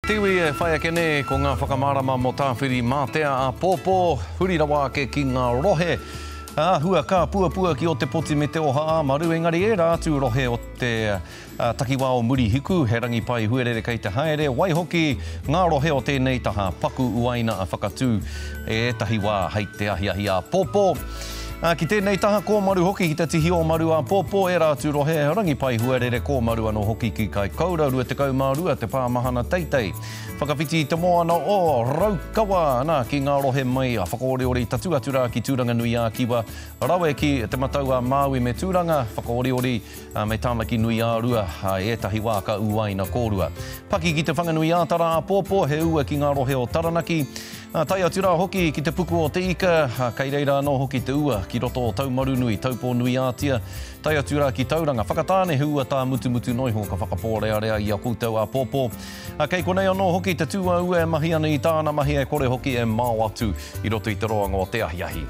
Te iwi e whai ake nei ko ngā whakamārama mō Tāwhirimātea āpōpō, huri rawa ake ki ngā rohe āhua kāpuapua ki Ōtepoti me Te Oha-ā-Maru, engari ērā atu rohe o te takiwā o Murihiku, he rangi pai huarere kei te haere, waihoki ngā rohe o tēnei taha, paku uaina a Whakatū e ētahi wā hei te ahiahi āpōpō. Ā, ki tēnei taha, kōmaru hoki ki te tihi o Maru āpōpō, ērā atu rohe, rangi pai huarere, kōmaru anō hoki ki Kaikoura, 22 te pāmahana teitei. Whakawhiti i te moana o Raukawa, nā, ki ngā rohe mai a Whakaoriori, tatū atu rā ki Tūranganui-ā-Kiwa, rawe ki Te Matau-a-Māui me Tūranga, Whakaoriori, me Tāmaki-nui-ā-Rua, ā, i ētahi wā ka uaina kōrua. Paki ki Te Whanganui-ā-Tara āpōpō, he ua ki ngā rohe o Taranaki, ā, tae atu rā hoki ki Te Puku o Te Ika, ā, kei reira anō hoki te ua ki roto o Taumarunui, Taupō-nui-ā-Tia, tae atu rā ki Tauranga. Whakatāne he ua tāmutumutu noa iho ka whakapōrearea i a koutou āpōpō. Ā, kei konei anō hoki te tū a ua e mahi ana i tāna mahi e kore hoki e mao atu i roto i te roanga o te ahiahi.